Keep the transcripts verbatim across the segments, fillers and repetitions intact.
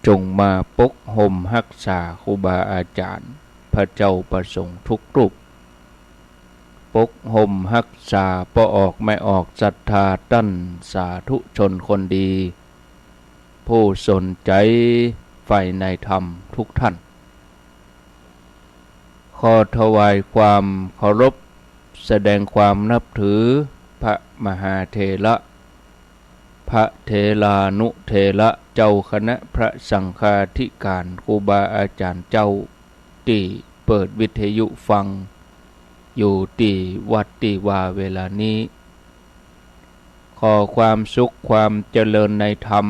จงมาปกห่มฮักษาครูบาอาจ๋ารย์ พระเจ้าพระสงฆ์ทุกรูป ปกห่มฮักษาป้อออกแม่ออกศรัทธาต้านสาธุชนคนดี ผู้สนใจ๋ใฝ่ในธรรมทุกท่าน ขอถวายความเคารพ แสดงความนับถือ พระมหาเถระ พระเถรานุเถระ เจ้าคณะพระสังฆาธิการ ครูบาอาจ๋ารย์เจ้า ตี้เปิดวิทยุฟัง อยู่ตี้วัดตี้วาเวลานี้ ขอความสุขความเจริญในธรรม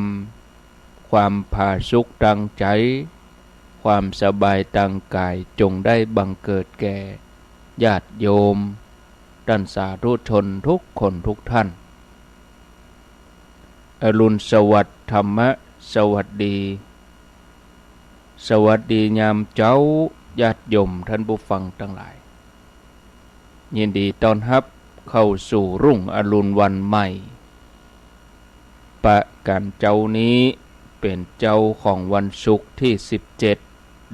ความผาสุกตางใจ๋ ความสบายตางกาย จงได้บังเกิดแก่ญาติโยม ต้านสาธุชนทุกคนทุกท่าน อรุณสวัสดิ์ ธรรมะสวัสดี สวัสดียามเจ๊า ญาติโยมต้านผู้ฟังตังหลาย ยินดีต้อนฮับเข้าสู่รุ่งอรุณวันใหม่ ประก๋านเจ๊านี้เป๋นเจ๊าของวันศุกร์ตี้สิบเจ็ด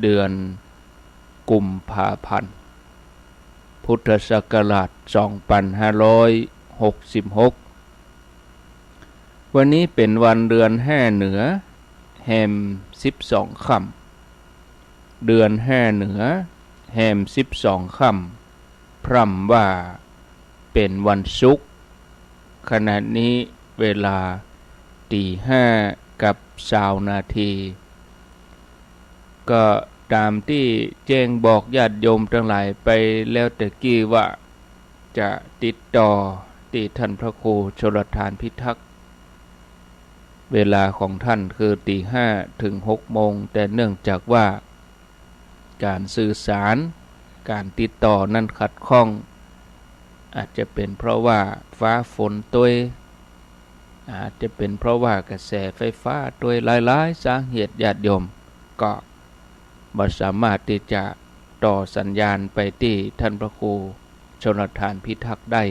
เดือนกุมภาพันธ์ พุทธศักราชสองปันห้าร้อยหกสิบหก วันนี้เป๋นวันเดือนห้าเหนือ แฮมสิบสองค่ำ เดือนห้าเหนือ แฮมสิบสองค่ำ พร่ำว่าเป๋นวันศุกร์ ขณะนี้เวลาตี๋ห้ากับซาวนาที ก็ต๋ามตี้แจ้งบอกญาติโยมตังหลายไปแล้วตะกี้ว่า จะติดต่อตี้ต้านพระครูชลทานพิทักษ์ เวลาของต้านคือตี๋ห้าเถิงหกโมง แต่เนื่องจากว่าก๋านสื่อสาร ก๋านติดต่อนั้นขัดข้อง อาจจะเป๋นเพราะว่าฟ้าฝนตวย อาจจะเป๋นเพราะว่ากระแสไฟฟ้าตวย หลายๆ สาเหตุ ญาติโยมก็บ่สามารถตี้จะต่อสัญญาณไปตี้ต้านพระครูชลทานพิทักษ์ได้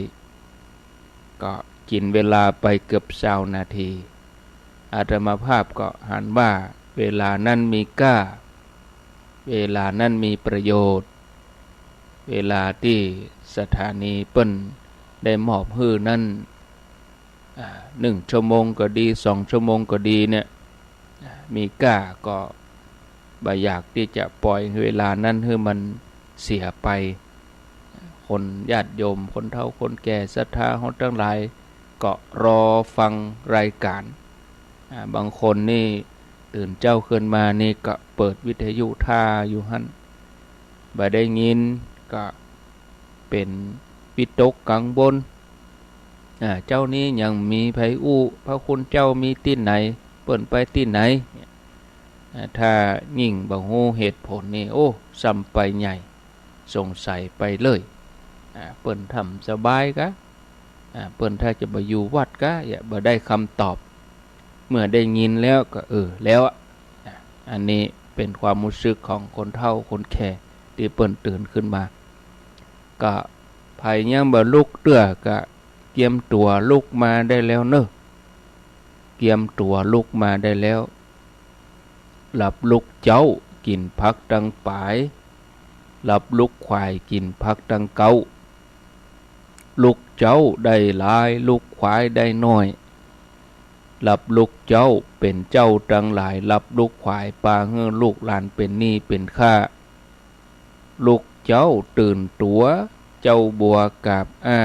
ก็กิ๋นเวลาไปเกือบซาวนาที อาตมาภาพก็หันว่าเวลานั้นมีก้า เวลานั้นมีประโยชน์ เวลาตี้สถานีเปิ้นได้มอบหื้อนั้น อ่า นึ่งชั่วโมงก็ดี สองชั่วโมงก็ดีเนี่ย อ่า มีก้าก็บ่อยากตี้จะปล่อยเวลานั้นหื้อมันเสียไป คนญาติโยม คนเฒ่าคนแก่ศรัทธาเฮาตังหลายก็รอฟังรายก๋าน อ่า บางคนนี่ตื่นเจ๊าขึ้นมานี่ก็เปิดวิทยุถ่าอยู่หั้น บ่ได้ยินก็เป๋นวิตกกังวล อ่า เจ๊านี้ยังมีใผอู้ พระคุณเจ้ามีตี้ไหน เปิ้นไปตี้ไหน อ่า ถ้ายิ่งบ่ฮู้เหตุผลนี่ โอ้ ซ้ำไปใหญ่ สงสัยไปเลย อ่า เปิ้นทำสบายกา อ่า เปิ้นถ้าจะบ่อยู่วัดกา อย่า บ่ได้กำตอบ เมื่อได้ยินแล้วก็ เออ แล้วอะ อ่า อันนี้เป๋นความฮู้สึกของคนเฒ่าคนแก่ตี้เปิ้นตื่นขึ้นมา ก็ใผยังบ่ลุกเตื้อก็เกียมตั๋วลุกมาได้แล้วเน่อ เกียมตั๋วลุกมาได้แล้ว หลับลุกเจ๊ากิ๋นผักตังป๋าย หลับลุกขวายกิ๋นผักตังเก๊า ลุกเจ๊าได้หลาย ลุกขวายได้น้อย หลับลุกเจ๊าเป๋นเจ้าตังหลาย หลับลุกขวายปาหื้อลูกหลานเป๋นหนี้เป๋นข้า ลุกเจ๊าตื่นตั๋ว เจ๊าบัวกาบอ้า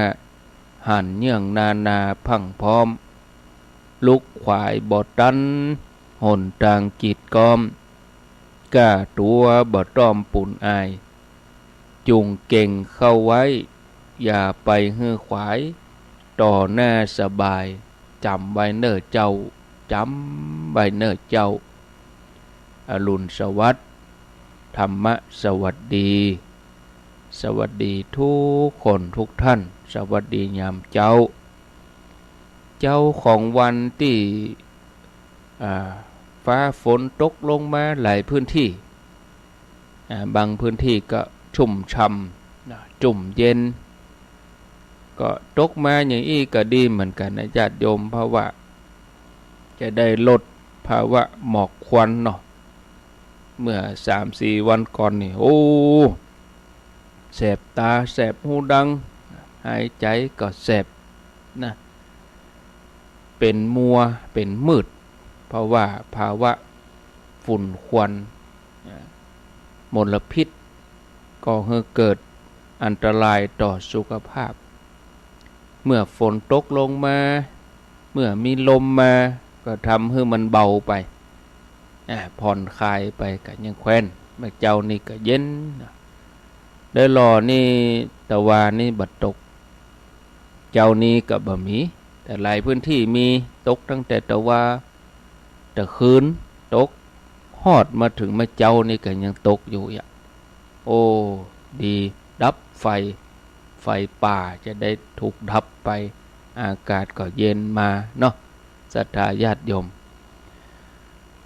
หันเยื่องนานาพรั่งพร้อม ลุกขวายบ่ตัน หนตางกีดก๊อม ก้าตั๋วบ่ต้อมปูนอาย จุ่งเก่งเข้าไว้ อย่าไปหื้อขวาย ต่อหน้าสบาย จ๋ำไว้เน่อเจ้า จ๋ำไว้เน่อเจ้า อรุณสวัสดิ์ ธรรมะสวัสดี สวัสดีทุกคนทุกท่าน สวัสดียามเจ๊า เจ๊าของวันตี้ อ่า ฟ้าฝนตกลงมาหลายพื้นที่ อ่า บางพื้นที่ก็ชุ่มฉ่ำนะ ชุ่มเย็น ก็ตกมาอย่างอี้ก็ดีเหมือนกั๋นนะญาติโยม เพราะว่าจะได้ลดภาวะหมอกควันเนาะ เมื่อสามสี่วันก่อนนี่ โอ้ แสบต๋า แสบฮูดัง หายใจ๋ก็แสบนะ เป๋นมัว เป๋นมืด เพราะว่าภาวะฝุ่นควัน อ่า มลพิษ ก่อหื้อเกิดอันตรายต่อสุขภาพ เมื่อฝนตกลงมา เมื่อมีลมมา ก็ทำหื้อมันเบาไป อ่า ผ่อนคลายไป ก็ยังแควน เมื่อเจ๊านี้ก็เย็น เดี๋ยวหล่อนี่ ตะวานี่บ่ตก เจ๊านี้ก็บ่มี แต่หลายพื้นตี้มี ตกตั้งแต่ตะวา ตะคืนตก ฮอดมาเถิงเมื่อเจ๊านี้ก็ยังตกอยู่อะ โอ้ ดี ดับไฟ ไฟป่าจะได้ถูกดับไป อากาศก็เย็นมาเนาะ ศรัทธาญาติโยม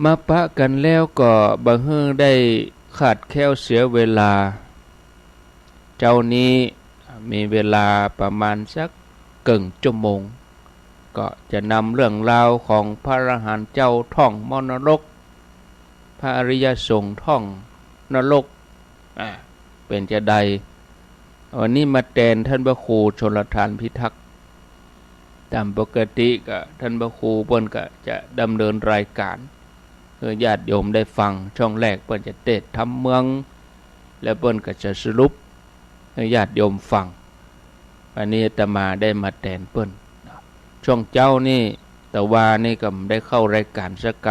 มาปะกั๋นแล้วก็บ่หื้อได้ขาดแคลนเสียเวลา เจ๊านี้มีเวลาประมาณสักเกิ่งชั่วโมง ก็จะนำเรื่องราวของพระอรหันต์เจ้าท่องมรณรก พระอริยสงฆ์ท่องนรก อ่า เป๋นจาใด วันนี้มาแตนต้านพระครูชลธารพิทักษ์ ต๋ามปกติก็ต้านพระครูเปิ้นก็จะดำเนินรายก๋าน หื้อญาติโยมได้ฟัง ช่วงแรกเปิ้นจะเตสน์ธรรมเมือง แล้วเปิ้นก็จะสรุปหื้อญาติโยมฟัง วันนี้อาตมาได้มาแตนเปิ้น ช่วงเจ๊านี้ ตะวานี้ก็บ่ได้เข้ารายก๋านสักก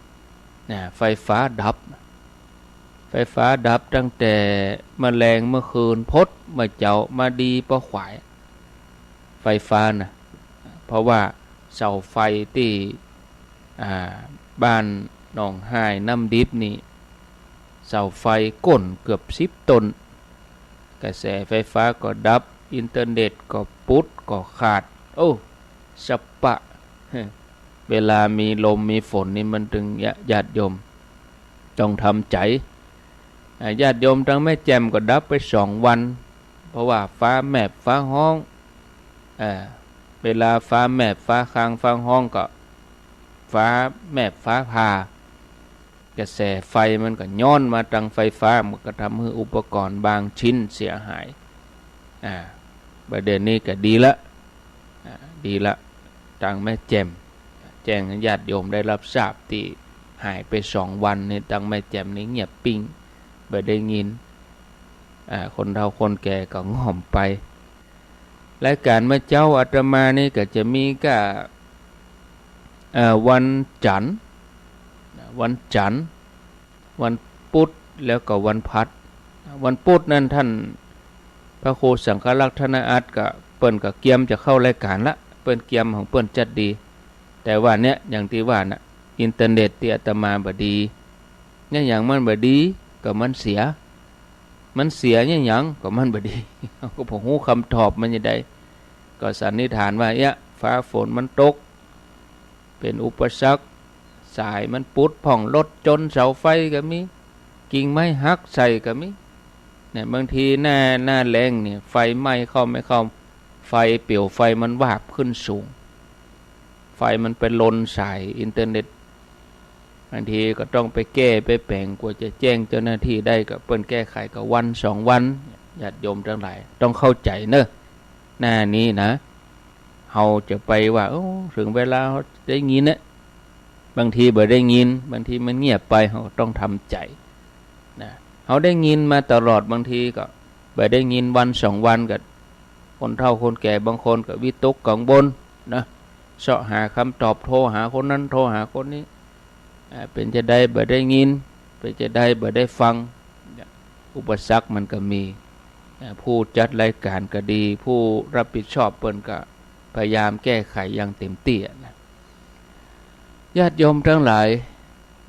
ำ นะ ไฟฟ้าดับ ไฟฟ้าดับตั้งแต่เมื่อแลงเมื่อคืนพด เมื่อเจ๊ามาดีปอขวาย ไฟฟ้านะ เพราะว่าเสาไฟตี้ อ่า บ้านหนองฮายน้ำดิบนี่ เสาไฟโก๋นเกือบสิบต้น กระแสไฟฟ้าก็ดับ อินเทอร์เน็ตก็ปุดก็ขาด โอ้ สะปะ เวลามีลมมีฝนนี่มันตึง ญาติโยม ต้องทำใจ๋ อ่า ญาติโยมตางแม่แจ่มก็ดับไปสองวัน เพราะว่าฟ้าแมบฟ้าฮ้อง อ่า เวลาฟ้าแมบฟ้าคางฟ้าฮ้องก็ ฟ้าแมบฟ้าผ่า กระแสไฟมันก็ย้อนมาตางไฟฟ้า มันก็ทำหื้ออุปกรณ์บางชิ้นเสียหาย อ่า บ่าเดี่ยวนี้ก็ดีละ อ่า ดีละ ตางแม่แจ่ม แจ้งหื้อญาติโยมได้รับทราบ ตี้หายไปสองวันนี่ ตางแม่แจ่มนี่เงียบปิ้ง บ่ได้ยิน อ่า คนเฒ่าคนแก่ก็ง่อมไป รายก๋านเมื่อเจ๊าอาตมานี่ก็จะมีก้า เอ่อ วันจั๋นทร์ วันจั๋นทร์ วันปุธ แล้วก็วันพัด วันปุธนั้นต้านพระครูสังฆรักษ์ธนอัตถ์ก็ เปิ้นก็เกียมจะเข้ารายก๋านละ เปิ้นเกียมของเปิ้นจัดดี แต่ว่าเนี่ย อย่างตี้ว่าน่ะ อินเทอร์เน็ตตี้อาตมาบ่ดี เนี่ยหยังมันบ่ดี ก็มันเสีย มันเสียเนี่ยหยัง ก็มันบ่ดี เฮาก็บ่ฮู้กำตอบมันจาใด ก็สันนิษฐานว่า เอ๊ะ ฟ้าฝนมันตก เป๋นอุปสรรค สายมันปุดพ่อง รถจน เสาไฟก็มี กิ่งไม้หักใส่ก็มี เนี่ย บางทีหน้า หน้าแล้งเนี่ย ไฟไหม้เข้าไม่เข้า ไฟ เปลวไฟมันวาบขึ้นสูง ไฟมันไปลนสายอินเทอร์เน็ต บางทีก็ต้องไปแก้ไปแป๋ง กว่าจะแจ้งเจ้าหน้าตี้ได้ ก็เปิ้นแก้ไขก็วันสองวัน ญาติโยมตังหลายต้องเข้าใจ๋เนาะ หน้านี้นะ เฮาจะไปว่า โอ้ เถิงเวลาเฮาได้ยินเนี่ย บางทีบ่ได้ยิน บางทีมันเงียบไป เฮาก็ต้องทำใจ๋นะ เฮาได้ยินมาตลอด บางทีก็บ่ได้ยินวันสองวัน ก็คนเฒ่าคนแก่บางคนก็วิตกกังวลนะ เซาะหากำตอบ โทรหาคนนั้น โทรหาคนนี้ อ่า เป๋นจาใดบ่ได้ยิน เป๋นจาใดบ่ได้ฟัง อุปสรรคมันก็มี อ่า ผู้จัดรายก๋านก็ดี ผู้รับผิดชอบเปิ้นก็พยายามแก้ไขอย่างเต็มตี้อะนะ ญาติโยมตังหลาย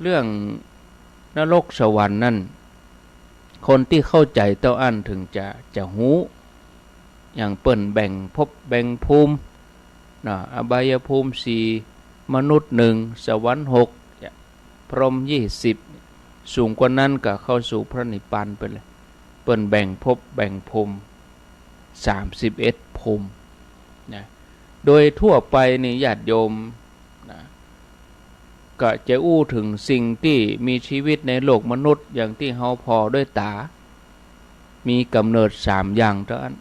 เรื่องนรกสวรรค์นั้น คนตี้เข้าใจ๋เต้าอั้นเถิงจะ จะฮู้ อย่างเปิ้นแบ่งภพแบ่งภูมิเนาะ อบายภูมิสี่ มนุษย์หนึ่ง สวรรค์หก พรหมยี่สิบ สูงกว่านั้นก็เข้าสู่พระนิพพานไปเลย เปิ้นแบ่งภพแบ่งภูมิสามสิบเอ็ดภูมินะ โดยทั่วไปนี่ญาติโยมนะ เ ก็จะอู้เถิงสิ่งตี้มีจีวิตในโลกมนุษย์อย่างตี้เฮาผ่อด้วยต๋า มีก๋ำเนิดสามอย่างเต้าอั้น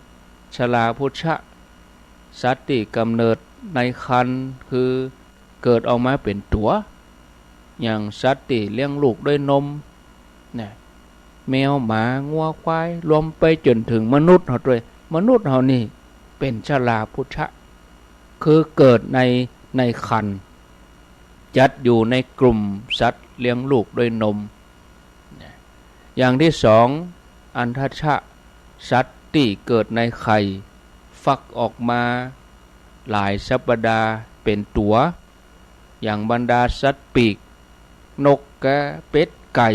ชราพุชชะ สัตว์ตี้ก๋ำเนิดในครรภ์ คือเกิดออกมาเป๋นตั๋ว อย่างสัตว์ตี้เลี้ยงลูกด้วยนม นะ แมว หมา งัว ควาย รวมไปจ๋นเถิงมนุษย์เฮาตวย มนุษย์เฮานี่เป๋นชราพุชชะ คือเกิดใน ในครรภ์ จัดอยู่ในกลุ่มสัตว์เลี้ยงลูกด้วยนม นะ อย่างตี้สอง อัณฑชะ สัตว์ตี้เกิดในไข่ ฟักออกมาหลายสัปดาห์เป๋นตั๋ว อย่างบรรดาสัตว์ปีก นก กา เป็ด ไก่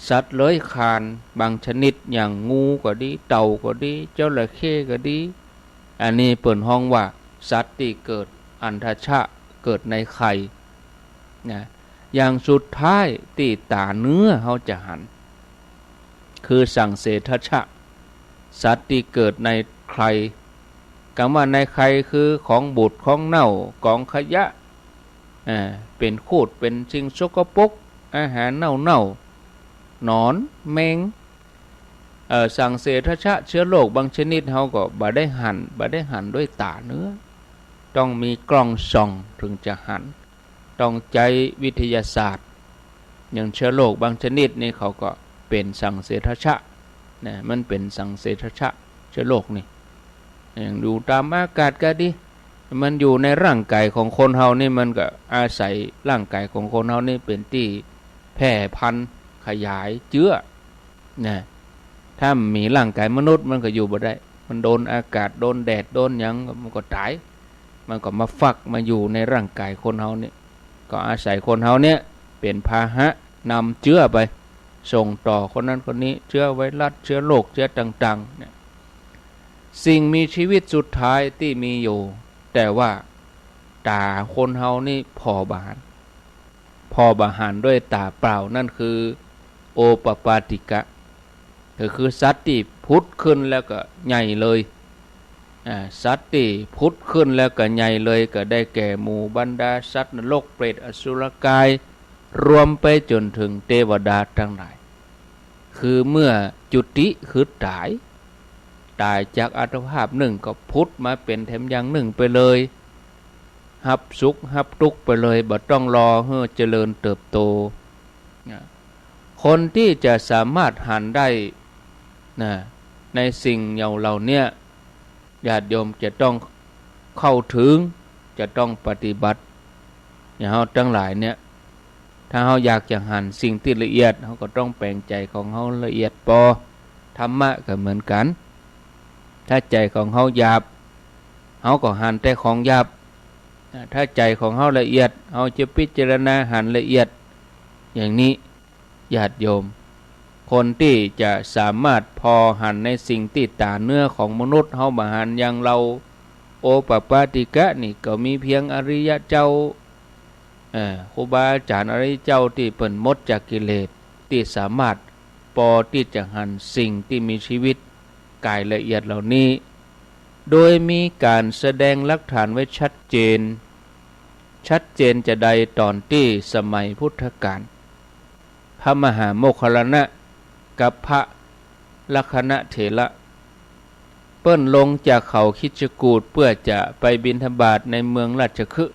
สัตว์เลื้อยคลานบางชนิด อย่างงูก็ดี เต่าก็ดี จระเข้ก็ดี อันนี้เปิ้นฮ้องว่าสัตว์ตี้เกิดอัณฑชะ เกิดในไข่ นะ อย่างสุดท้ายตี้ต๋าเนื้อเฮาจะหัน คือสังเสทชะ สัตว์ตี้เกิดในไคล กำว่าในไคลคือของบูดของเน่า ก๋องขยะ อ่า เป๋นครูด เป๋นสิ่งสกปรก อาหารเน่าๆ หนอน แมง เอ่อ สังเสทชะ เจื้อโรคบางชนิดเฮาก็บ่ได้หัน บ่ได้หันด้วยต๋าเนื้อ ต้องมีกล้องส่องเถิงจะหัน ต้องใจ๊วิทยาศาสตร์ อย่างเจื้อโรคบางชนิดนี่เขาก็เป๋นสังเสทชะ นะ มันเป๋นสังเสทชะ เจื้อโรคนี่ อย่างอยู่ต๋ามอากาศก็ดี มันอยู่ในร่างก๋ายของคนเฮานี่ มันก็อาศัยร่างก๋ายของคนเฮานี่เป๋นตี้แพร่พันธุ์ขยายเจื้อ นะ ถ้าบ่มีร่างก๋ายมนุษย์มันก็อยู่บ่ได้ มันโดนอากาศ โดนแดด โดนหยัง มันก็ต๋าย มันก็มาฟักมาอยู่ในร่างก๋ายคนเฮานี่ ก็อาศัยคนเฮาเนี่ยเป๋นพาหะนำเจื้อไป ส่งต่อคนนั้นคนนี้ เจื้อไวรัส เจื้อโรค เจื้อต่างๆ เนี่ย สิ่งมีจีวิตสุดท้ายตี้มีอยู่ แต่ว่าต๋าคนเฮานี่ผ่อบ่หัน ผ่อบ่หันด้วยต๋าเปล่า นั่นคือ โอปปาติกะ ก็คือสัตว์ตี้ผุดขึ้นแล้วก็ใหญ่เลย อ่า สัตว์ตี้ผุดขึ้นแล้วก็ใหญ่เลย ก็ได้แก่หมู่บรรดาสัตว์นรก เปรต อสุรกาย รวมไปจ๋นเถิงเตวดาตังหลาย คือเมื่อจุติ คือต๋าย ต๋ายจากอัตภาพนึ่งก็ผุดมาเป๋นแถมอย่างนึ่งไปเลย ฮับสุขฮับตุ๊กไปเลย บ่ต้องรอหื้อเจริญเติบโต นะ คนตี้จะสามารถหันได้ นะ ในสิ่งเหล่าเนี้ย ญาติโยมจะต้องเข้าเถิง จะต้องปฏิบัติ อย่างเฮาตังหลายเนี่ย ถ้าเฮาอยากจะหันสิ่งตี้ละเอียด เฮาก็ต้องแป๋งใจ๋ของเฮาละเอียดปอ ธรรมะก็เหมือนกั๋น ถ้าใจ๋ของเฮาหยาบ เฮาก็หันแต่ของหยาบ ถ้าใจ๋ของเฮาละเอียด เฮาจะพิจารณาหันละเอียด อย่างนี้ ญาติโยม คนตี้จะสามารถผ่อหันในสิ่งตี้ต๋าเนื้อของมนุษย์เฮาบ่หันอย่างเฮา โอปปาติกะนี่ก็มีเพียงอริยะเจ้า เอ่อ ครูบาอาจ๋ารย์อริยะเจ้าตี้เปิ้นหมดจากกิเลส ตี้สามารถปอตี้จะหันสิ่งตี้มีจีวิตก๋ายละเอียดเหล่านี้ โดยมีก๋านแสดงหลักฐานไว้ชัดเจน ชัดเจนจาใดต๋อนตี้สมัยพุทธกาล พระมหาโมคคัลลานะกับพระลักขณเถระ เปิ้นลงจากเขาคิชกูฏเปื้อจะไปบิณฑบาตในเมืองราชคฤห์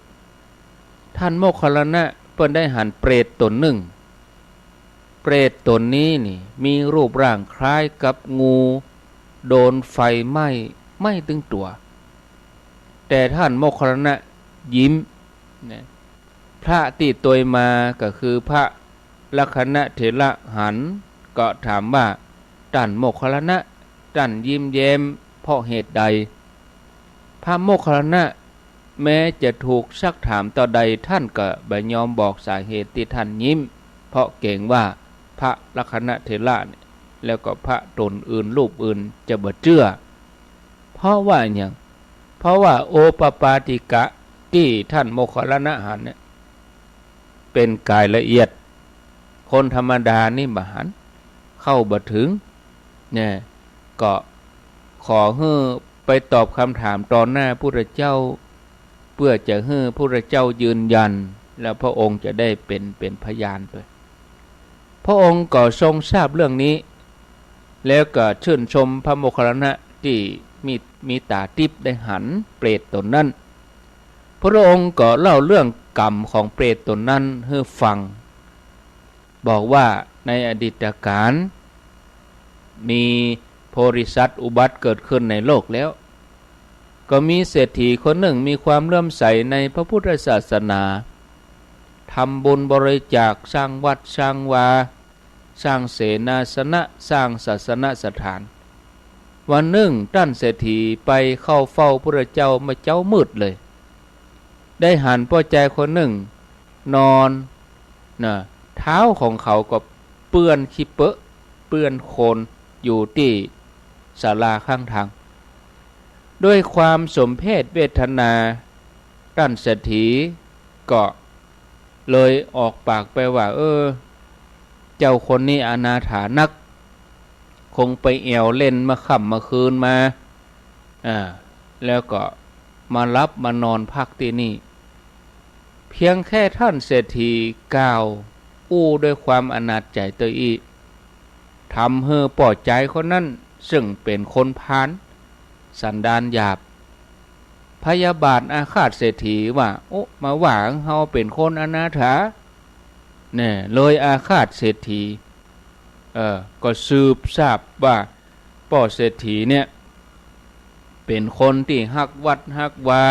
ท่านโมคคัลลานะเปิ้นได้หันเปรตต๋นนึ่ง เปรตต๋นนี้นี่มีรูปร่างคล้ายกับงูโดนไฟไหม้ ไหม้ตึงตั๋ว แต่ท่านโมคคัลลานะยิ้ม นะ พระตี้ตวยมาก็คือพระลักขณเถระหัน ก็ถามว่า ต้านโมคคัลลานะ ต้านยิ้มแย้มเพราะเหตุใด พระโมคคัลลานะแม้จะถูกซักถามเต้าใด ท่านก็บ่ยอมบอกสาเหตุตี้ท่านยิ้ม เพราะเกรงว่าพระลักขณเถระแล้วก็พระต๋นอื่นรูปอื่นจะบ่เจื้อ เพราะว่าหยัง เพราะว่าโอปปาติกะตี้ท่านโมคคัลลานะหันเนี่ย เป๋นก๋ายละเอียด คนธรรมดานี่บ่หัน เข้าบ่เถิง เนี่ย ก็ขอหื้อไปตอบกำถามต่อหน้าพุทธเจ้า เปื้อจะหื้อพุทธเจ้ายืนยัน แล้วพระองค์จะได้เป๋น เป๋นพยานตวย พระองค์ก็ทรงทราบเรื่องนี้ แล้วก็ชื่นชมพระโมคคัลลานะตี้มี มีต๋าติ๊บได้หันเปรตต๋นนั้น พระองค์ก็เล่าเรื่องกรรมของเปรตต๋นนั้นหื้อฟัง บอกว่าในอดีตกาล มีบริษัทอุบัติเกิดขึ้นในโลกแล้ว ก็มีเศรษฐีคนนึ่งมีความเลื่อมใสในพระพุทธศาสนา ทำบุญบริจาค สร้างวัดสร้างวา สร้างเสนาสนะ สร้างศาสนสถาน วันนึ่งต้านเศรษฐีไปเข้าเฝ้าพุทธเจ้าเมื่อเจ๊ามืดเลย ได้หันป้อจายคนนึ่งนอน นะ เท้าของเขาก็เปื้อนขี้เปอะ เปื้อนโคลน อยู่ตี้ศาลาข้างตาง ด้วยความสมเพชเวทนา ต้านเศรษฐีก็เลยออกปากไปว่า เออ เจ้าคนนี้อนาถานัก คงไปแอ่วเล่นเมื่อค่ำเมื่อคืนมา อ่า แล้วก็มาหลับมานอนพักตี้นี่ เพียงแค่ต้านเศรษฐีกล่าวอู้ด้วยความอนาถใจ๋เต้าอี้ ทำหื้อป้อจายคนนั้น ซึ่งเป๋นคนพาล สันดานหยาบ พยาบาทอาฆาตเศรษฐีว่า โอ้ มาว่าเฮาเป๋นคนอนาถา แน่ เลยอาฆาตเศรษฐี เออ ก็สืบทราบว่าป้อเศรษฐีเนี่ย เป๋นคนตี้ฮักวัดฮักวา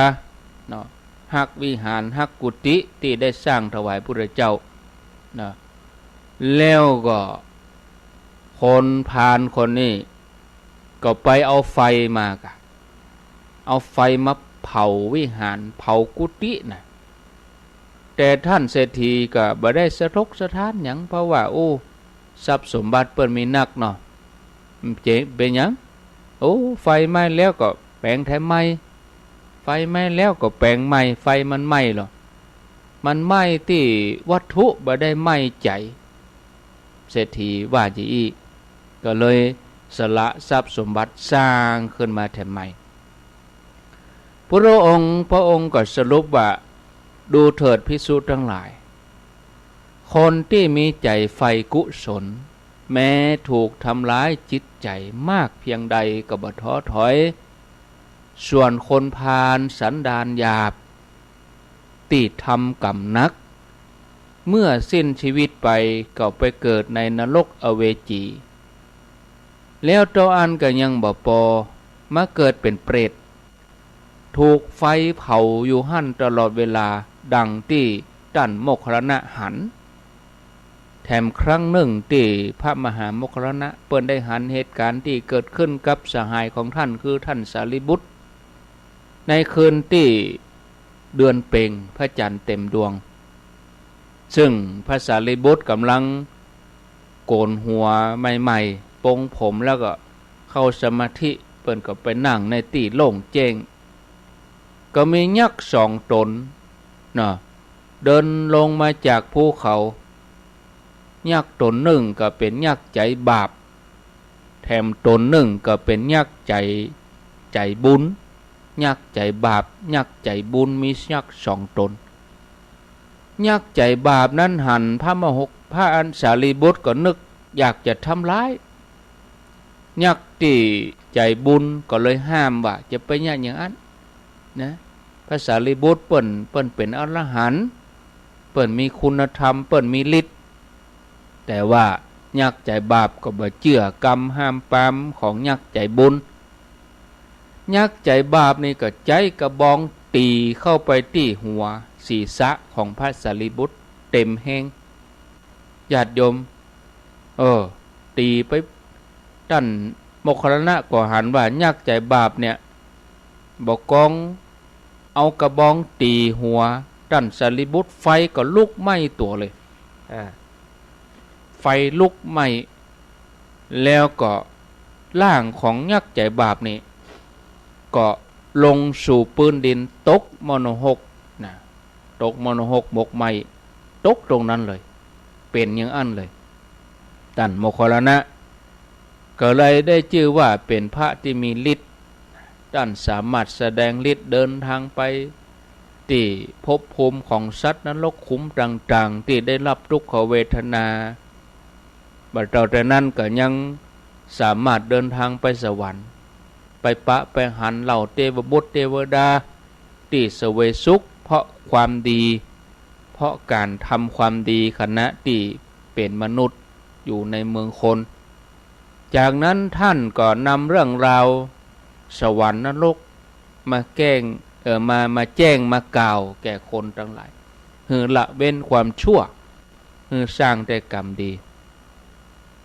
เนาะ ฮักวิหาร ฮักกุฏิตี้ได้สร้างถวายพุทธเจ้า เนาะ แล้วก็คนพาลคนนี้ก็ไปเอาไฟมาก่ะ เอาไฟมาเผาวิหาร เผากุฏิน่ะ แต่ต้านเศรษฐีก็บ่ได้สะทกสะท้านหยัง เพราะว่า โอ้ ทรัพย์สมบัติเปิ้นมีนักเนาะ เป๋น เป๋นหยัง โอ้ ไฟไหม้แล้วก็แป๋งแถมใหม่ ไฟไหม้แล้วก็แป๋งใหม่ ไฟมันไหม้ลอ มันไหม้ตี้วัตถุ บ่ได้ไหม้ใจ๋ เศรษฐีว่าจะอี้ ก็เลยสละทรัพย์สมบัติสร้างขึ้นมาแถมใหม่ พุทธองค์ พระองค์ก็สรุปว่า ดูเถิดภิกษุตังหลาย คนตี้มีใจ๋ใฝ่กุศล แม้ถูกทำร้ายจิตใจ๋มากเพียงใดก็บ่ท้อถอย ส่วนคนพาลสันดานหยาบ ตี้ทำกรรมหนัก เมื่อสิ้นชีวิตไปก็ไปเกิดในนรกอเวจี แล้วเต้าอั้นก็ยังบ่ปอ มาเกิดเป๋นเปรต ถูกไฟเผาอยู่หั้นตลอดเวลา ดังตี้ต้านโมคคัลลานะหัน แถมครั้งนึ่งตี้พระมหาโมคคัลลานะเปิ้นได้หันเหตุก๋ารณ์ตี้เกิดขึ้นกับสหายของต้าน คือต้านสารีบุตร ในคืนตี้เดือนเพ็ญ พระจันทร์เต็มดวง ซึ่งพระสารีบุตรก่ำลังโก๋นหัวใหม่ๆ ปลงผมแล้วก็เข้าสมาธิ เปิ้นก็ไปนั่งในตี้โล่งแจ้ง ก็มียักษ์สองต๋น เนาะ เดินลงมาจากภูเขา ยักษ์ต๋นนึ่งก็เป๋นยักษ์ใจ๋บาป แถมต๋นนึ่งก็เป๋นยักษ์ใจ๋ ใจ๋บุญ ยักษ์ใจ๋บาป ยักษ์ใจ๋บุญ มียักษ์สองต๋น ยักษ์ใจ๋บาปนั้นหันพระมหก พระอันสารีบุตรก็นึกอยากจะทำร้าย ยักษ์ตี้ใจ๋บุญก็เลยห้ามว่า จะไปเยียะอย่างอั้น นะ พระสารีบุตรเปิ้น เปิ้นเป๋นอรหันต์ เปิ้นมีคุณธรรม เปิ้นมีฤทธิ์ แต่ว่ายักษ์ใจ๋บาปก็บ่เจื้อกำห้ามปรามของยักษ์ใจ๋บุญ ยักษ์ใจ๋บาปนี่ก็ใจ๊กระบองตี๋เข้าไปตี้หัวศีรษะของพระสารีบุตรเต็มแฮง ญาติโยม เออ ตี๋ไป ต้านโมคคัลลานะก็หันว่ายักษ์ใจ๋บาปเนี่ย บ่กองเอากระบองตี๋หัวต้านสารีบุตร ไฟก็ลุกไหม้ตั๋วเลย อ่า ไฟลุกไหม้ แล้วก็ร่างของยักษ์ใจ๋บาปนี่ ก็ลงสู่ปื๊นดิน ตกมรณหกนะ ตกมรณหกหมกไหม้ ตกตรงนั้นเลย เป๋นอย่างอั้นเลย ต้านโมคคัลลานะ ก็เลยได้จื้อว่าเป๋นพระตี้มีฤทธิ์ ต้านสามารถแสดงฤทธิ์เดินทางไป ตี้ภพภูมิของสัตว์นรกขุมต่างๆ ตี้ได้ฮับตุ๊กขเวทนา บ่เต้าแต่นั้นก็ยังสามารถเดินตางไปสวรรค์ ไปปะไปหันเหล่าเตวบุตรเตวดา ตี้เสวยสุขเพราะความดี เพราะก๋านทำความดีขณะตี้เป๋นมนุษย์อยู่ในเมืองคน จากนั้นต้านก็นำเรื่องราวสวรรค์นรกมาแก้ง เอ่อ มา มาแจ้งมากล่าวแก่คนตังหลาย หื้อละเว้นความชั่ว หื้อสร้างแต่กรรมดี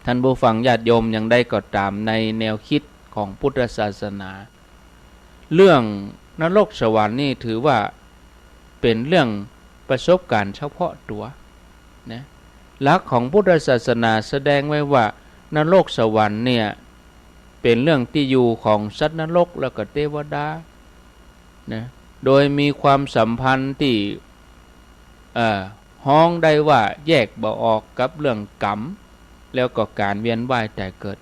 ต้านผู้ฟังญาติโยม อย่างใดก็ต๋าม ในแนวกึ๊ดของพุทธศาสนา เรื่องนรกสวรรค์นี่ถือว่าเป๋นเรื่องประสบก๋ารณ์เฉพาะตั๋วนะ หลักของพุทธศาสนาแสดงไว้ว่านรกสวรรค์เนี่ยเป๋นเรื่องตี้อยู่ของสัตว์นรกแล้วก็เตวดานะ โดยมีความสัมพันธ์ตี้ เอ่อ ฮ้องได้ว่าแยกบ่ออกกับเรื่องกรรม แล้วก็ก๋านเวียนว่ายต๋ายเกิด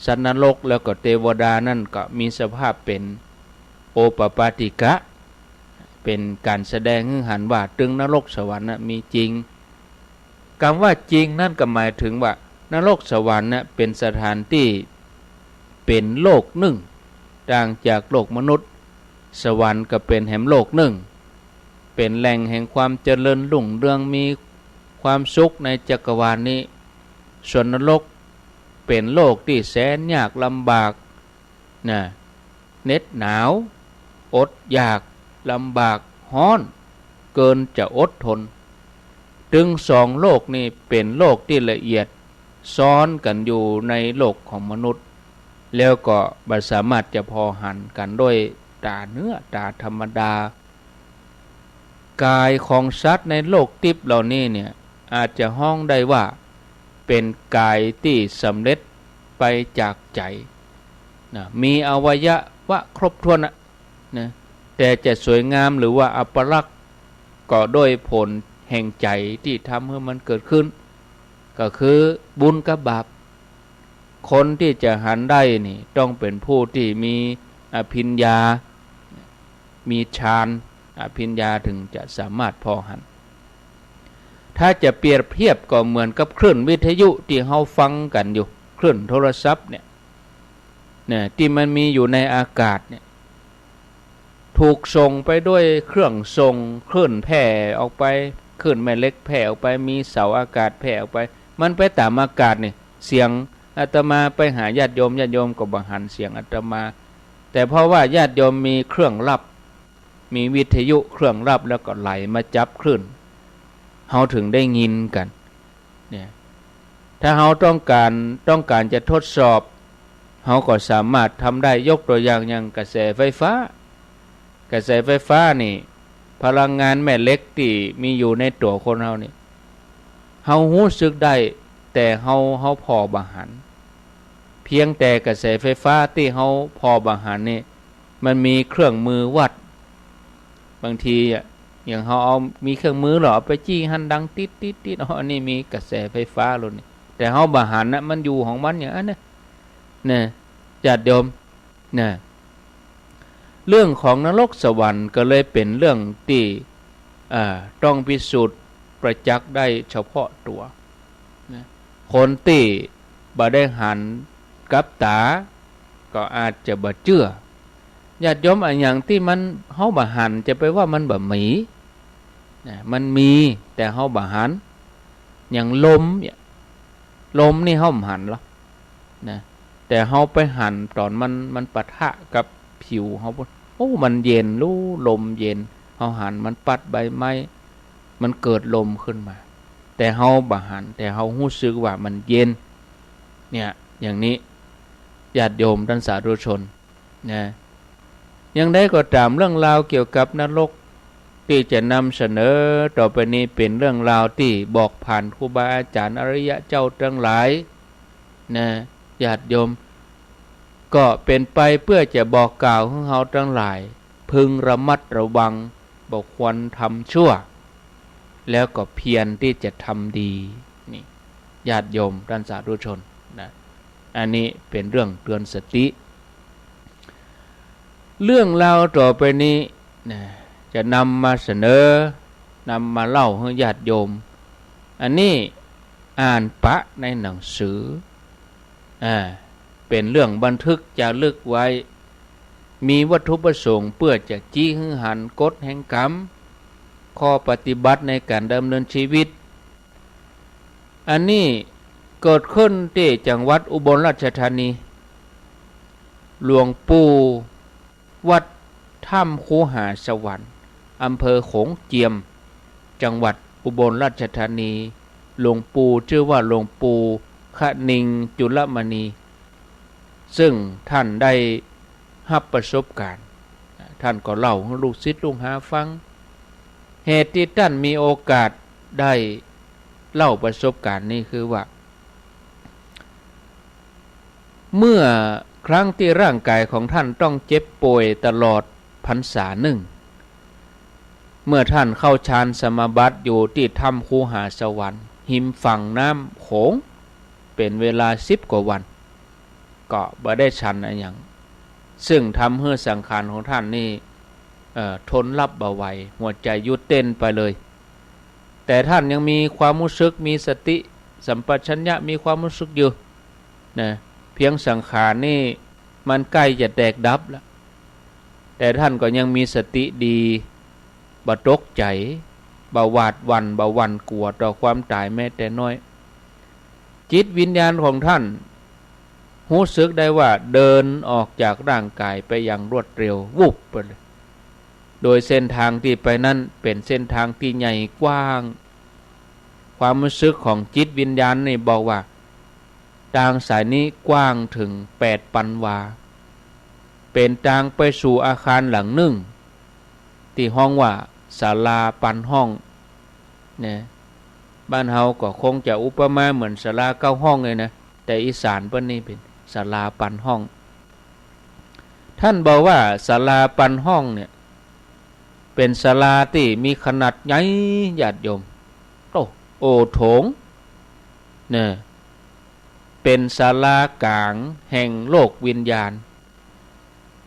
สัตว์นรกแล้วก็เตวดานั้นก็มีสภาพเป๋นโอปปาติกะ เป๋นก๋านแสดงหื้อหันว่าตึงนรกสวรรค์น่ะมีจริง กำว่าจริงนั้นก็หมายเถิงว่านรกสวรรค์น่ะเป๋นสถานตี้ เป๋นโลกนึ่ง ต่างจากโลกมนุษย์ สวรรค์ก็เป๋นแหมโลกนึ่ง เป๋นแหล่งแห่งความเจริญรุ่งเรือง มีความสุขในจักรวาลนี้ ส่วนนรกเป๋นโลกตี้แสนยากลำบากนะ เหน็บหนาว อดอยาก ลำบาก ฮ้อน เกินจะอดทน ตึงสองโลกนี้เป๋นโลกตี้ละเอียด ซ้อนกั๋นอยู่ในโลกของมนุษย์ แล้วก็บ่สามารถจะผ่อหันกั๋นด้วยต๋าเนื้อต๋าธรรมดา ก๋ายของสัตว์ในโลกติ๊บเหล่านี้เนี่ย อาจจะฮ้องได้ว่าเป๋นก๋ายตี้สำเร็จไปจากใจ๋นะ มีอวัยวะครบถ้วนอะนะ แต่จะสวยงามหรือว่าอัปลักษณ์ก็ด้วยผลแห่งใจ๋ตี้ทำหื้อมันเกิดขึ้น ก็คือบุญกับบาป คนตี้จะหันได้นี่ต้องเป๋นผู้ตี้มีอภิญญา มีฌาน อภิญญาเถิงจะสามารถผ่อหัน ถ้าจะเปรียบเทียบก็เหมือนกับคลื่นวิทยุตี้เฮาฟังกั๋นอยู่ คลื่นโทรศัพท์เนี่ย เนี่ย ตี้มันมีอยู่ในอากาศเนี่ย ถูกส่งไปด้วยเครื่องส่งคลื่นแผ่ออกไป คลื่นแม่เหล็กแผ่ออกไป มีเสาอากาศแผ่ออกไป มันไปต๋ามอากาศนี่ เสียงอาตมาไปหาญาติโยม ญาติโยมก็บ่หันเสียงอาตมา แต่เพราะว่าญาติโยมมีเครื่องรับ มีวิทยุเครื่องรับแล้วก็ไหลมาจับคลื่น เฮาเถิงได้ยินกั๋น เนี่ย ถ้าเฮาต้องก๋าน ต้องก๋านจะทดสอบ เฮาก็สามารถทำได้ ยกตั๋วอย่าง อย่างกระแสไฟฟ้า กระแสไฟฟ้านี่ พลังงานแม่เหล็กตี้มีอยู่ในตั๋วคนเฮานี่ เฮาฮู้สึกได้ แต่เฮา เฮาผ่อบ่หัน เพียงแต่กระแสไฟฟ้าตี้เฮาผ่อบ่หันนี่ มันมีเครื่องมือวัด บางทีอะ อย่างเฮาเอา มีเครื่องมือเหรอ เอาไปจี้หั้นดังติ๊ดติ๊ดติ๊ด อ๋อ อันนี้มีกระแสไฟฟ้าแล้วนี่ แต่เฮาบ่หันนะ มันอยู่ของมันอย่างนั้นนะ เนี่ย ญาติโยม เนี่ย เรื่องของนรกสวรรค์ก็เลยเป๋นเรื่องตี้ เอ่อ ต้องพิสูจน์ประจักษ์ได้เฉพาะตั๋วนะ คนตี้บ่ได้หันกับต๋า ก็อาจจะบ่เจื้อ ญาติโยม อะหยังตี้มัน เฮาบ่หันจะไปว่ามันบ่มีนะ มันมี แต่เฮาบ่หัน อย่างลมเนี่ย ลมนี่เฮาบ่หันหรอกนะ แต่เฮาไปหันต๋อนมัน มันปะทะกับผิวเฮาปุ้น โอ้ มันเย็น รู้ลมเย็น เฮาหันมันปัดใบไม้ มันเกิดลมขึ้นมา แต่เฮาบ่หัน แต่เฮาฮู้สึกว่ามันเย็น เนี่ย อย่างนี้ ญาติโยมต้านสาธุชน นะ อย่างใดก็ต๋าม เรื่องราวเกี่ยวกับนรกตี้จะนำเสนอต่อไปนี้เป๋นเรื่องราวตี้บอกผ่านครูบาอาจ๋ารย์อริยะเจ้าตังหลายนะ ญาติโยม ก็เป๋นไปเปื้อจะบอกกล่าวหื้อเฮาตังหลาย พึงระมัดระวัง บ่ควรทำชั่ว แล้วก็เพียรตี้จะทำดี นี่ ญาติโยมต้านสาธุชนนะ อันนี้เป๋นเรื่องเตือนสติ เรื่องราวต่อไปนี้นะ จะนำมาเสนอ นำมาเล่าหื้อญาติโยม อันนี้อ่านปะในหนังสือ อ่า เป๋นเรื่องบันทึกจารึกไว้ มีวัตถุประสงค์เปื้อจะจี้หื้อหันกฎแห่งกรรม ข้อปฏิบัติในก๋านดำเนินชีวิต อันนี้เกิดขึ้นตี้จังหวัดอุบลราชธานี หลวงปู่ วัดถ้ำคูหาสวรรค์ อำเภอโขงเจียม จังหวัดอุบลราชธานี หลวงปู่จื้อว่าหลวงปู่คณิงค์จุลมณี ซึ่งท่านได้ฮับประสบก๋ารณ์ ท่านก็เล่าหื้อลูกศิษย์ลูกหาฟัง เหตุตี้ท่านมีโอกาสได้เล่าประสบก๋ารณ์นี้คือว่า เมื่อครั้งตี้ร่างก๋ายของท่านต้องเจ็บป่วยตลอดพรรษานึ่ง เมื่อท่านเข้าฌานสมาบัติอยู่ตี้ถ้ำคูหาสวรรค์ ฮิมฝั่งน้ำโขง เป๋นเวลาสิบกว่าวัน ก็บ่ได้ฉันอะหยัง ซึ่งทำหื้อสังขารของท่านนี่ เอ่อ ทนรับบ่ไหว หัวใจ๋หยุดเต้นไปเลย แต่ท่านยังมีความฮู้สึก มีสติสัมปชัญญะ มีความฮู้สึกอยู่ นะ เพียงสังขารนี่มันใก้จะแตกดับแล้ว แต่ท่านก็ยังมีสติดี บ่ตกใจ๋ บ่หวาดหวั่น บ่หวั่นกั๋วต่อความต๋ายแม้แต่น้อย จิตวิญญาณของท่านฮู้สึกได้ว่าเดินออกจากร่างก๋ายไปอย่างรวดเร็ว วุบไปเลย โดยเส้นทางตี้ไปนั้นเป๋นเส้นทางตี้ใหญ่กว้าง ความฮู้สึกของจิตวิญญาณนี่บอกว่า ตางสายนี้กว้างเถิงแปดปันวา เป๋นตางไปสู่อาคารหลังนึ่ง ตี้ฮ้องว่าศาลาปันห้อง นะ บ้านเฮาก็คงจะอุปมาเหมือนศาลาเก้าห้องเลยนะ แต่อีสานเปิ้นนี่เป๋นศาลาปันห้อง ท่านบอกว่าศาลาปันห้องเนี่ย เป๋นศาลาตี้มีขนาดใหญ่ ญาติโยม โอ้ โอโถง เนี่ย เป๋นศาลากลางแห่งโลกวิญญาณ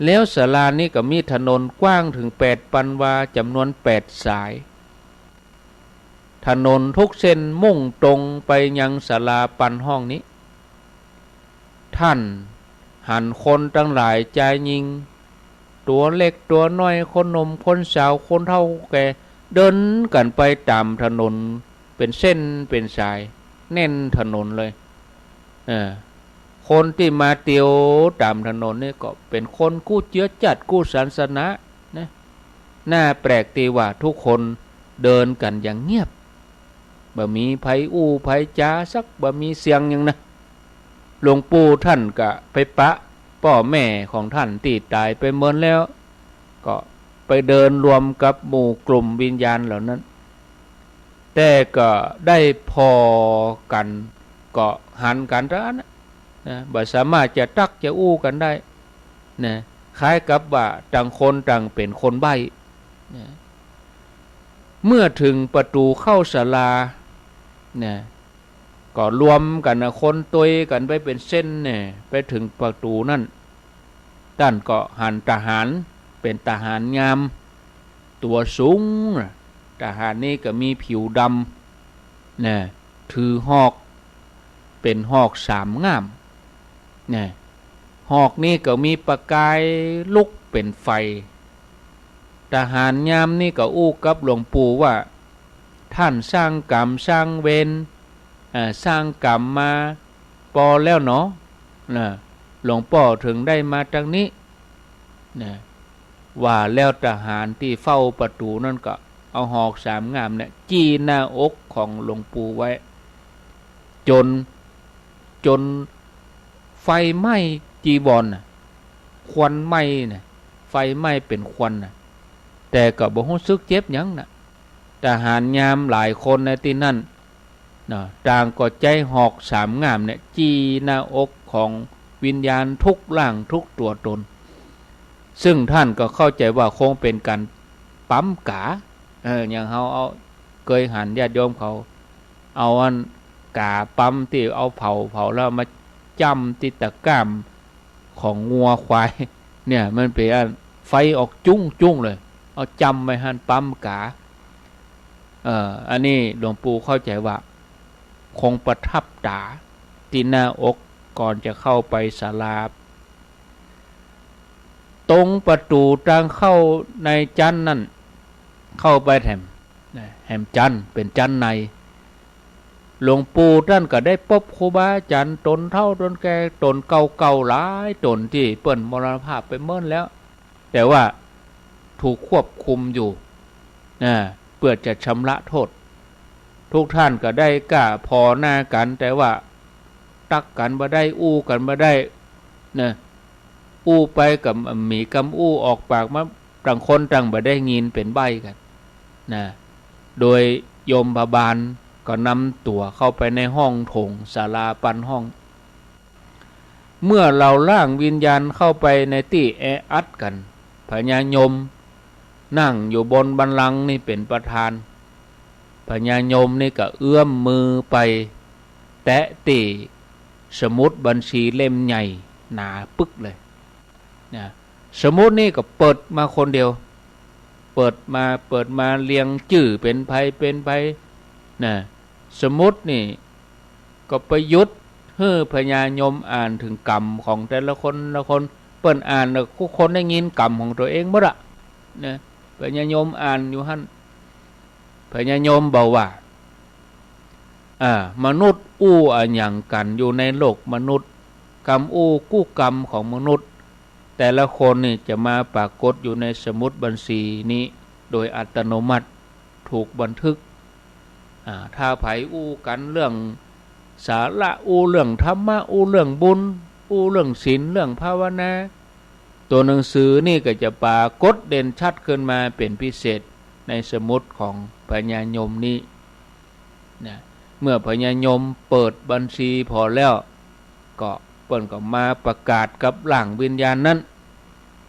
แล้วศาลานี้ก็มีถนนกว้างเถิงแปดปันวา จ๋ำนวนแปดสาย ถนนทุกเส้นมุ่งตรงไปยังศาลาปันห้องนี้ ท่านหันคนตังหลาย จายญิง ตั๋วเล็กตั๋วน้อย คนหนุ่มคนสาว คนเฒ่าแก่ เดินกั๋นไปต๋ามถนน เป๋นเส้นเป๋นสาย แน่นถนนเลย เออ คนตี้มาเตียวต๋ามถนนนี่ก็เป๋นคนกู้เจื้อจ้าดกู้ศาสนา นะ น่าแปลกตี้ว่าทุกคนเดินกั๋นอย่างเงียบ บ่มีใผอู้ใผจ๋าสัก บ่มีเสียงหยังนะ หลวงปู่ท่านก็ไปปะป้อแม่ของท่านตี้ต๋ายไปเมินแล้ว ก็ไปเดินรวมกับหมู่กลุ่มวิญญาณเหล่านั้น แต่ก็ได้ผ่อกั๋น ก็หันกั๋นเต้านั้นนะ นะ บ่สามารถจะตั๊กจะอู้กั๋นได้ นะ คล้ายกับว่าต่างคนต่างเป๋นคนใบ้ นะ เมื่อเถิงประตู๋เข้าศาลา นะ ก็รวมกั๋นนะ คนตวยกั๋นไปเป๋นเส้นเนี่ย ไปเถิงประตู๋นั้น ต้านก็หันทหาร เป๋นทหารยาม ตั๋วสูงนะ ทหารนี้ก็มีผิวดำ นะ ถือหอก เป๋นหอกสามง่าม นะ หอกนี้ก็มีประกายลุกเป๋นไฟ ทหารยามนี้ก็อู้กับหลวงปู่ว่า ต้านสร้างกรรมสร้างเวร เอ่อ สร้างกรรมมาปอแล้วเนาะ นะ หลวงป้อเถิงได้มาตางนี้ นะ ว่าแล้วทหารตี้เฝ้าประตู๋นั้นก็เอาหอกสามง่ามเนี่ย จี้หน้าอกของหลวงปู่ไว้ จ๋น จ๋นไฟไหม้จีวรน่ะ ควันไหม้น่ะ ไฟไหม้เป๋นควันน่ะ แต่ก็บ่ฮู้สึกเจ็บหยังน่ะ ทหารยามหลายคนในตี้นั้น นะ ต่างก็ใจ๊หอกสามง่ามเนี่ย จี้หน้าอกของวิญญาณทุกร่างทุกตั๋วตน ซึ่งต้านก็เข้าใจ๋ว่าคงเป๋นก๋านปั๊มก๋า เออ อย่างเฮาเอา เกยหันญาติโยมเขา เอาอันก๋าปั๊มตี้เอาเผา เผาแล้วมาจ้ำตี้ตะกร้ามของงัวควาย เนี่ย มันเป๋นอันไฟออกจุ้งๆ เลย เอาจ้ำไว้หั้น ปั๊มก๋า เอ่อ อันนี้หลวงปู่เข้าใจ๋ว่า คงประทับต๋าตี้หน้าอกก่อนจะเข้าไปศาลา ตรงประตู๋ตางเข้าในจั๊นนั้น เข้าไปแถม นะ แหมจั๊น เป๋นจั๊นใน หลวงปู่ต้านก็ได้ปบครูบาอาจ๋ารย์ต๋นเฒ่าต๋นแก่ ต๋นเก่าๆ หลายต๋นตี้เปิ้นมรณภาพไปเมินแล้ว แต่ว่าถูกควบคุมอยู่ นะ เปื้อจะชำระโต้ษ ทุกท่านก็ได้ก้าผ่อหน้ากั๋น แต่ว่าตั๊กกั๋นบ่ได้ อู้กั๋นบ่ได้ นะ อู้ไปก็บ่มีกำอู้ออกปากมา ต่างคนต่างบ่ได้ยิน เป๋นใบ้กั๋น นะ โดยโยมพบาลก็นำตั๋วเข้าไปในห้องโถงศาลาปันห้อง เมื่อเหล่าร่างวิญญาณเข้าไปในตี้แออัดกั๋น พญายมนั่งอยู่บนบัลลังก์นี่เป๋นประธาน พญายมนี่ก็เอื้อมมือไปแตะตี้สมุดบัญชีเล่มใหญ่หนาปึกเลย นะ สมุดนี่ก็เปิดมาคนเดียว เปิดมา เปิดมาเรียงจื้อเป๋นใผเป๋นใผ นะ สมุดนี่ก็ไปหยุดหื้อพญายมอ่านเถิงกรรมของแต่ละคนละคน เปิ้นอ่านแล้วกู้คนได้ยินกรรมของตั๋วเองหมดอะ นะ พญายมอ่านอยู่หั้น พญายมบอกว่า อ่า มนุษย์อู้อะหยังกั๋นอยู่ในโลกมนุษย์ กำอู้กู้กรรมของมนุษย์ แต่ละคนนี่จะมาปรากฏอยู่ในสมุดบัญชีนี้โดยอัตโนมัติ ถูกบันทึก อ่า ถ้าใผอู้กั๋นเรื่องสาระ อู้เรื่องธรรมะ อู้เรื่องบุญ อู้เรื่องศีล เรื่องภาวนา ตั๋วหนังสือนี่ก็จะปรากฏเด่นชัดขึ้นมาเป๋นพิเศษในสมุดของพญายมนี้ นะ เมื่อพญายมเปิดบัญชีผ่อแล้ว ก็เปิ้นก็มาประกาศกับร่างวิญญาณนั้น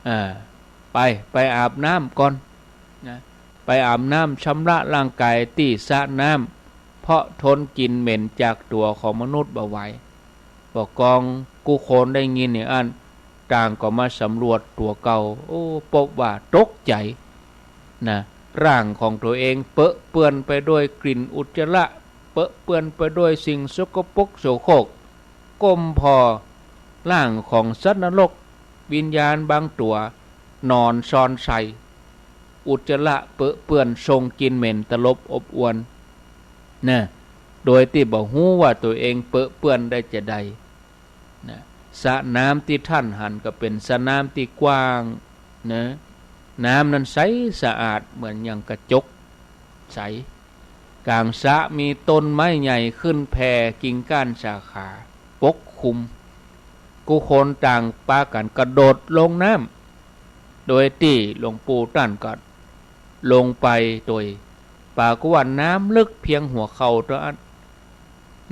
อ่า ไป ไปอาบน้ำก่อน นะ ไปอาบน้ำชำระร่างก๋ายตี้สระน้ำ เพราะทนกลิ่นเหม็นจากตั๋วของมนุษย์บ่ไหว บ่ากองกู้คนได้ยินอย่างอั้น ต่างก็มาสำรวจตั๋วเก่า โอ้ ปบว่าตกใจ๋ นะ ร่างของตั๋วเองเปอะเปื้อนไปด้วยกลิ่นอุจจาระ เปอะเปื้อนไปด้วยสิ่งสกปรกโสโครก ก้มผ่อร่างของสัตว์นรก วิญญาณบางตั๋วนอนซอนใส่ อุจจาระเปอะเปื้อนส่งกลิ่นเหม็นตลบอบอวล นะ โดยตี้บ่ฮู้ว่าตั๋วเองเปอะเปื้อนได้จาใด นะ สระน้ำตี้ต้านหันก็เป๋นสระน้ำตี้กว้าง นะ น้ำนั้นใสสะอาดเหมือนอย่างกระจกใส ก๋างสระมีต้นไม้ใหญ่ขึ้นแผ่กิ่งก้านสาขาปกคลุม กู้คนต่างปากั๋นกระโดดลงน้ำ โดยตี้หลวงปู่ต้านก็ลงไปโตย ปรากฏว่าน้ำลึกเพียงหัวเข่าเต้าอั้น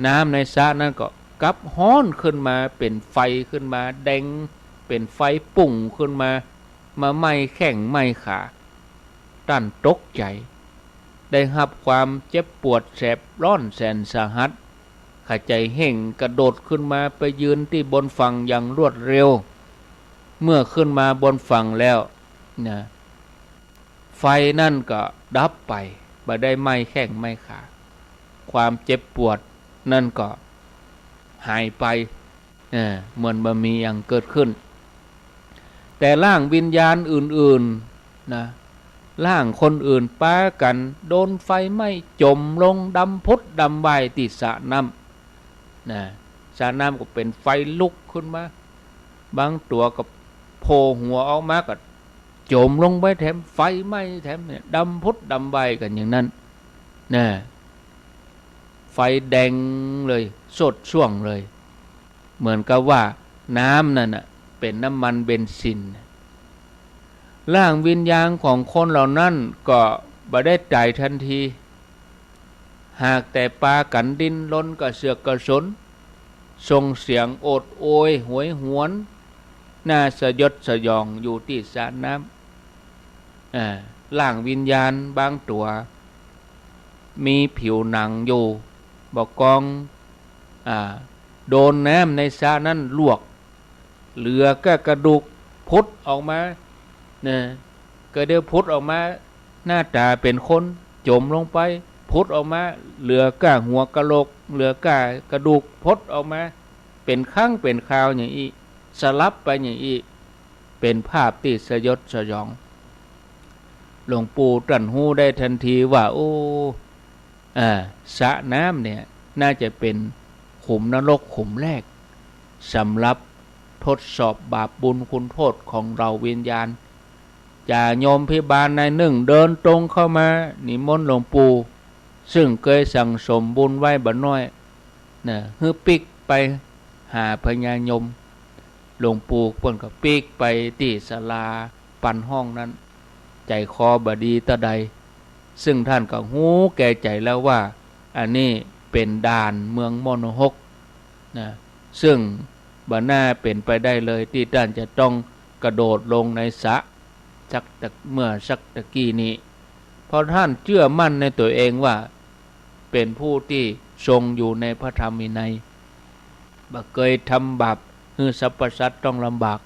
น้ำในสระนั้นก็กลับฮ้อนขึ้นมา เป๋นไฟขึ้นมา แดง เป๋นไฟปุ้งขึ้นมา มาไหม้แข้งไหม้ขา ต้านตกใจ๋ ได้ฮับความเจ็บปวดแสบร้อนแสนสาหัส ขะใจ๋เฮ่งกระโดดขึ้นมาไปยืนตี้บนฝั่งอย่างรวดเร็ว เมื่อขึ้นมาบนฝั่งแล้ว นะ ไฟนั้นก็ดับไป บ่ได้ไหม้แข้งไหม้ขา ความเจ็บปวดนั้นก็หายไป เออ เหมือนบ่มีอะหยังเกิดขึ้น แต่ร่างวิญญาณอื่นๆ นะ ร่างคนอื่นปากั๋นโดนไฟไหม้จ๋มลงดำพุดดำว่ายตี้สระน้ำ นะ สระน้ำก็เป๋นไฟลุกขึ้นมา บางตั๋วก็โผล่หัวออกมาก็จ๋มลงไปแถม ไฟไหม้แถมเนี่ย ดำพุดดำว่ายกั๋นอย่างนั้น นะ ไฟแดงเลย โชติช่วงเลย เหมือนกับว่าน้ำนั้นน่ะเป๋นน้ำมันเบนซิน ร่างวิญญาณของคนเหล่านั้นก็บ่ได้ต๋ายตันที หากแต่ปากั๋นดิ้นรนกระเสือกกระสน ส่งเสียงโอดโอยโหยหวน น่าสยดสยองอยู่ตี้สระน้ำ อ่า ร่างวิญญาณบางตั๋ว มีผิวหนังอยู่ บ่ากอง อ่า โดนน้ำในสระนั้นลวก เหลือแค่กระดูกผุดออกมา นะ ก็เดี๋ยวผุดออกมาหน้าต๋าเป๋นคน จ๋มลงไป ผุดออกมาเหลือก้าหัวกะโหลก เหลือก้ากระดูก ผุดออกมาเป๋นครั้งเป๋นคราวอย่างอี้ สลับไปอย่างอี้ เป๋นภาพตี้สยดสยอง หลวงปู่ต้านฮู้ได้ทันทีว่า โอ้ อ่า สระน้ำเนี่ยน่าจะเป๋นขุมนรกขุมแรก สำหรับทดสอบบาปบุญคุณโทษของเฮาวิญญาณ จ่าโยมพิบาลนายนึ่งเดินตรงเข้ามานิมนต์หลวงปู่ ซึ่งเกยสั่งสมบุญไว้บ่น้อย นะ หื้อปิ๊กไปหาพญายม หลวงปู่เปิ้นก็ปิ๊กไปตี้ศาลาปันห้องนั้น ใจ๋คอบ่ดีเต้าใด ซึ่งต้านก็ฮู้แก่ใจ๋แล้วว่า อันนี้เป๋นด่านเมืองมรณะฮก นะ ซึ่งบ่น่าเป๋นไปได้เลยตี้ต้านจะต้องกระโดดลงในสระสักตะ เมื่อสักตะกี้นี้ เพราะต้านเจื้อมั่นในตั๋วเองว่า เป๋นผู้ตี้ทรงอยู่ในพระธรรมวินัย บ่เกยทำบาปหื้อสรรพสัตว์ต้องลำบาก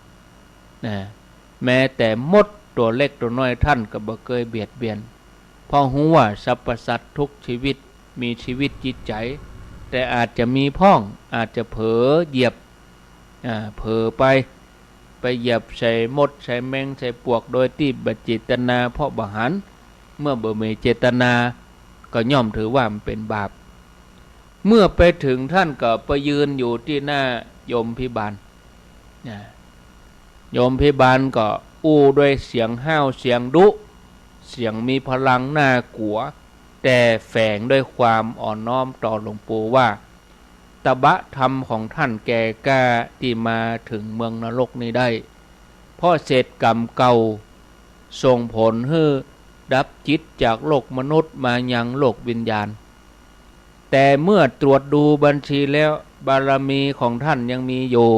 นะ แม้แต่มดตั๋วเล็กตั๋วน้อยต้านก็บ่เกยเบียดเบียน เพราะฮู้ว่าสรรพสัตว์ทุกชีวิตมีชีวิตจิตใจ๋ แต่อาจจะมีพ่อง อาจจะเผลอเหยียบ อ่า เผลอไป ไปเหยียบใส่มด ใส่แมง ใส่ปลวก โดยตี้บ่เจตนา เพราะบ่หัน เมื่อบ่มีเจตนา ก็ย่อมถือว่ามันเป๋นบาป เมื่อไปเถิงต้านก็ไปยืนอยู่ตี้หน้าโยมพิบาล นะ โยมพิบาลก็อู้ด้วยเสียงห้าว เสียงดุ เสียงมีพลังน่ากั๋ว แต่แฝงด้วยความอ่อนน้อมต่อหลวงปู่ว่า ตบะธรรมของต้านแก่กล้าตี้มาเถิงเมืองนรกนี้ได้ เพราะเศษกรรมเก่าส่งผลหื้อดับจิตจากโลกมนุษย์มายังโลกวิญญาณ แต่เมื่อตรวจดูบัญชีแล้ว บารมีของต้านยังมีอยู่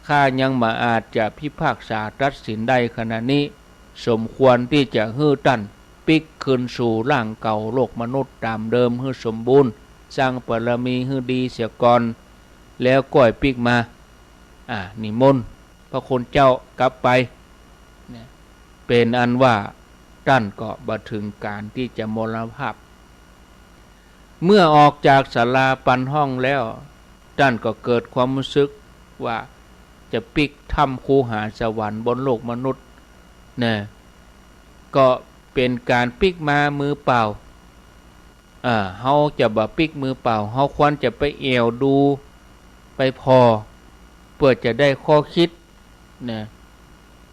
ข้ายังบ่อาจจะพิพากษาตัดสินได้ขณะนี้ สมควรตี้จะหื้อต้านปิ๊กคืนสู่ร่างเก่าโลกมนุษย์ต๋ามเดิมหื้อสมบูรณ์ สร้างบารมีหื้อดีเสียก่อน แล้วก้อยปิ๊กมา อ่า นิมนต์พระคุณเจ้ากลับไป เนี่ย เป๋นอันว่าต้านก็บ่เถิงก๋านตี้จะมรณภาพ เมื่อออกจากศาลาปันห้องแล้ว ต้านก็เกิดความฮู้สึกว่าจะปิ๊กถ้ำคูหาสวรรค์บนโลกมนุษย์ นะ ก็เป๋นก๋านปิ๊กมามือเปล่า อ่า เฮาจะบ่ปิ๊กมือเปล่า เฮาควรจะไปแอ่วดู ไปผ่อ เปื้อจะได้ข้อคิด นะ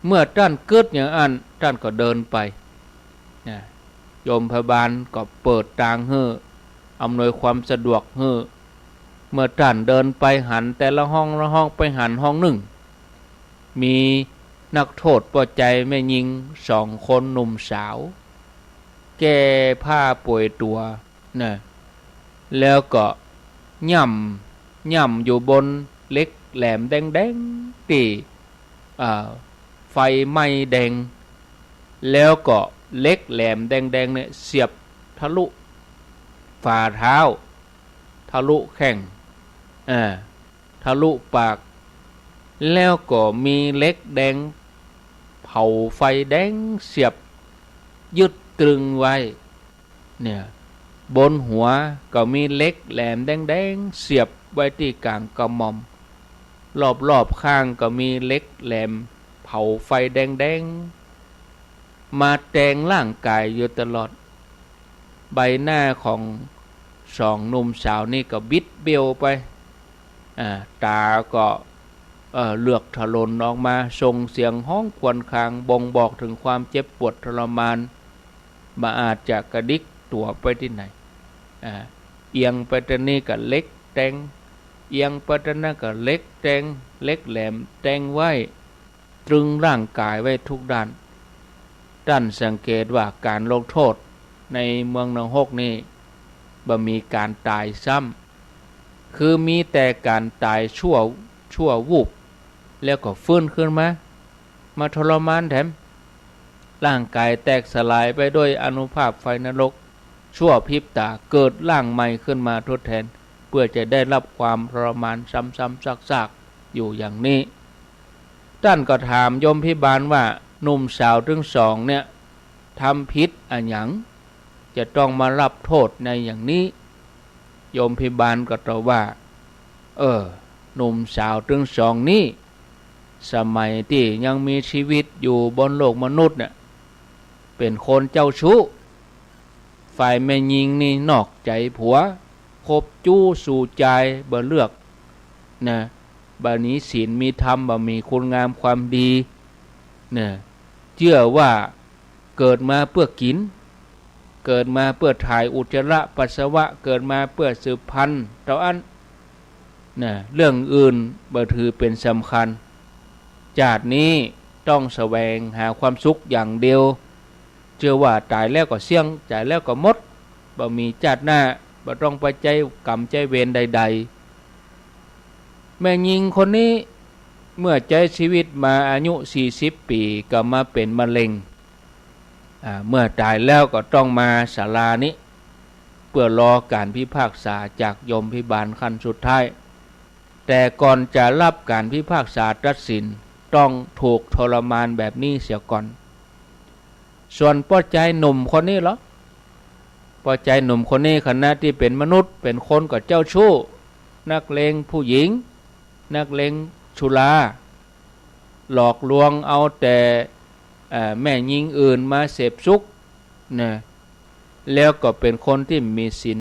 เมื่อต้านกึ๊ดอย่างอั้น ต้านก็เดินไป นะ โยมพยาบาลก็เปิดตางหื้อ อำนวยความสะดวกหื้อ เมื่อต้านเดินไปหันแต่ละห้องละห้อง ไปหันห้องนึ่ง มีนักโทษป้อใจ๋แม่ญิงสองคนหนุ่มสาว แก้ผ้าป่วยตั๋ว นะ แล้วก็ย่ำ ย่ำอยู่บนเหล็กแหลมแดงๆ ตี้ อ่า ไฟไหม้แดง แล้วก็เหล็กแหลมแดงๆ เนี่ยเสียบทะลุฝ่าเท้า ทะลุแข้ง อ่า ทะลุปาก แล้วก็มีเหล็กแดงเผาไฟแดงเสียบยึดตรึงไว้ เนี่ย บนหัวก็มีเหล็กแหลมแดงๆ เสียบไว้ตี้ก๋างกระหม่อม รอบๆ ข้างก็มีเหล็กแหลมเผาไฟแดงๆ มาแตงร่างก๋ายอยู่ตลอด ใบหน้าของสองหนุ่มสาวนี่ก็บิดเบี้ยวไป อ่า ต๋าก็ เอ่อ เลือกถลนออกมา ส่งเสียงฮ้องครวญคราง บ่งบอกเถิงความเจ็บปวดทรมาน บ่อาจจะกระดิกตั๋วไปตี้ไหน อ่า เอียงไปตางนี้ก็เหล็กแตง เอียงไปตางนั้นก็เหล็กแตง เหล็กแหลมแตงไว้ ตรึงร่างก๋ายไว้ทุกด้าน ต้านสังเกตว่าก๋านลงโทษในเมืองนรกนี่บ่มีก๋านต๋ายซ้ำ คือมีแต่ก๋านต๋ายชั่ว ชั่ววูบ แล้วก็ฟื้นขึ้นมา มาทรมานแถม ร่างก๋ายแตกสลายไปด้วยอานุภาพไฟนรก ชั่วพริบต๋าเกิดร่างใหม่ขึ้นมาทดแทน เปื้อจะได้รับความทรมานซ้ำๆ ซากๆ อยู่อย่างนี้ ต้านก็ถามโยมพิบาลว่า หนุ่มสาวตึงสองเนี่ย ทำผิดอะหยัง จะต้องมารับโต้ษในอย่างนี้ โยมพิบาลก็ตอบว่า เออ หนุ่มสาวตึงสองนี้ สมัยตี้ยังมีชีวิตอยู่บนโลกมนุษย์เนี่ย เป๋นคนเจ้าชู้ ฝ่ายแม่ญิงนี่นอกใจ๋ผัว คบจู๊สู่จายบ่เลือก นะ บ่มีศีลมีธรรม บ่มีคุณงามความดี นะ เจื้อว่าเกิดมาเปื้อกิ๋น เกิดมาเปื้อถ่ายอุจจาระปัสสาวะ เกิดมาเปื้อสืบพันธุ์เต้าอั้น นะ เรื่องอื่นบ่ถือเป๋นสำคัญ จาตินี้ต้องแสวงหาความสุขอย่างเดียว เจื้อว่าต๋ายแล้วก็เสี้ยง ต๋ายแล้วก็หมด บ่มีจาติหน้า บ่ต้องไปใจ๊กรรมใจ๊เวรใดๆ แม่ญิงคนนี้เมื่อใจ๊ชีวิตมาอายุสี่สิบปี๋ก็มาเป๋นมะเร็ง อ่า เมื่อต๋ายแล้วก็ต้องมาศาลานี้ เปื้อรอก๋านพิพากษาจากยมพิบาลขั้นสุดท้าย แต่ก่อนจะรับก๋านพิพากษาตัดสิน ต้องถูกทรมานแบบนี้เสียก่อน ส่วนป้อจายหนุ่มคนนี้เหรอ ป้อจายหนุ่มคนนี้ขณะตี้เป๋นมนุษย์ เป๋นคนก็เจ้าชู้ นักเลงผู้หญิง นักเลงสุรา หลอกลวงเอาแต่ เอ่อ แม่ญิงอื่นมาเสพสุข นะ แล้วก็เป๋นคนตี้มีศีล